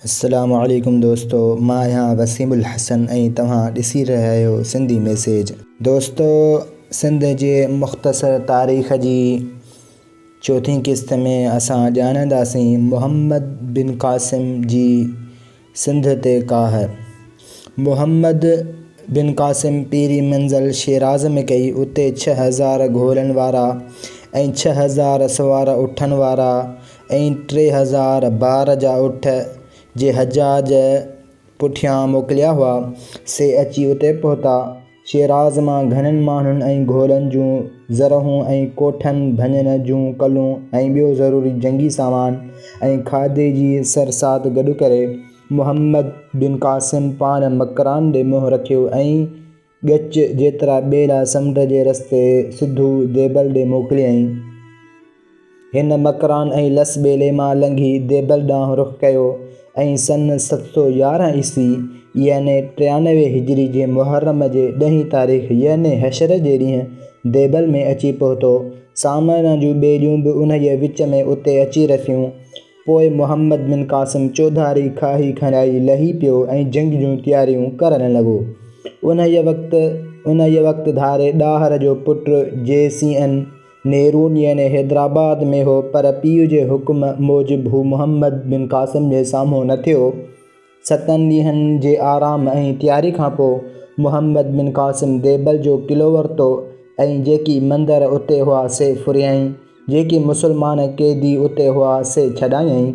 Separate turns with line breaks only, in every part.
السلام عليڪم دوستو مان آهيان وسيم الحسن ۽ توهان ڏسي رهيا آهيو سنڌي ميسيج. دوستو سنڌ جي مختصر تاريخ جي چوٿين قسط ۾ اسان ڄاڻنداسين محمد بن قاسم جي سنڌ تي ڪاهه. محمد بن قاسم پهرين منزل شيراز ۾ ڪئي اتي 6000 گهوڙن وارا ۽ 6000 سوار اٺن وارا ۽ 3000 بار جا اٺ، جي حجاج پٺيان موڪليا هئا، سي اچي اتي پهتا. شيراز مان گهڻن ماڻهن ۽ گهوڙن جون زرهون ۽ ڪوٺن ڀڃڻ جون ڪلون ۽ ٻيو ضروري جنگي سامان ۽ کاڌي جي سرسات گڏ ڪري، محمد بن قاسم پاڻ مڪران ڏي منهن رکيو ۽ ڳچ جيترا ٻيڙا سمنڊ جي رستي سڌو ديبل ڏي موڪليائين. هن مڪران ۽ لس ٻيلي مان لنگهي ديبل ڏانهن رخ ڪيو ۽ سن 711 عيسوي يعني 93 هجري جي محرم جي ڏهين تاريخ يعني حشر جي ڏينهن ديبل ۾ اچي پهتو. سامرن جون ٻيڙيون به انهيء وچ ۾ اتي اچي رسيون. پوء محمد بن قاسم چوڌاري کاهي کڻائي لهي پيو ۽ جنگ جون تياريون ڪرڻ لڳو. انهيء وقت انهيء وقت ڌاري ڏاهر جو پٽ جي سيئن نيرون يعني حيدرآباد ۾ هو، پر پيء جي حڪم موجب هو محمد بن قاسم جي سامهون نه ٿيو. ستن ڏينهن جي آرام ۽ تياري کان پوء محمد بن قاسم ديبل جو قلعو ورتو ۽ جيڪي مندر اتي هئا سي ڦريائين، جيڪي مسلمان قيدي اتي هئا سي ڇڏايائين.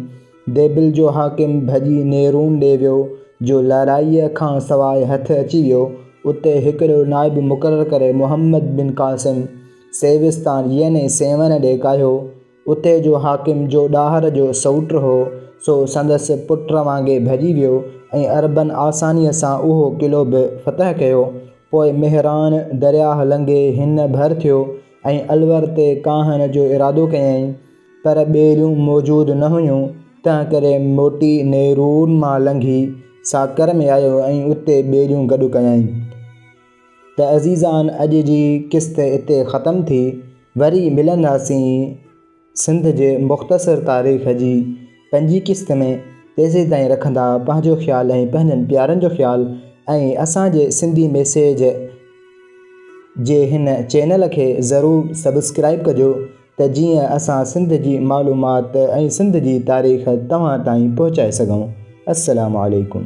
ديبل جو حاڪم ڀڄي نيرون ڏي ويو، جو لڙائيء کان سواء هٿ اچي ويو. اتي هڪڙو نائب مقرر ڪري محمد بن قاسم سيوستان يعني سيوهڻ ڏي ڪاهيو. اتي جو حاڪم جو ڏاهر جو سئوٽ هو، سو سندس پٽ وانگي ڀڄي ويو ۽ عربن آسانيء سان اهو قلعو به فتح ڪيو. پوء مهراڻ درياهه لنگهي هن ڀر ٿيو ۽ الور تي ڪاهڻ جو ارادو ڪيائين، پر ٻيڙيون موجود نه هيون، تنهنڪري موٽي نيرون مان لنگهي ساڪر ۾ آيو ۽ اتي ٻيڙيون گڏ ڪيائين. ته عزيزان اڄ جي قسط اتي ختم ٿي وري ملنداسين سنڌ جي مختصر تاريخ جي پنجين قسط ۾ تيسيتائين رکندا پنهنجو خيال ۽ پنهنجن پيارن جو خيال ۽ اسان جي سنڌي ميسيج جي هن چينل کي ضرور سبسڪرائب ڪجو ته جيئن اسان سنڌ جي معلومات ۽ سنڌ جي تاريخ توهان تائين پهچائي سگهون السلام عليڪم.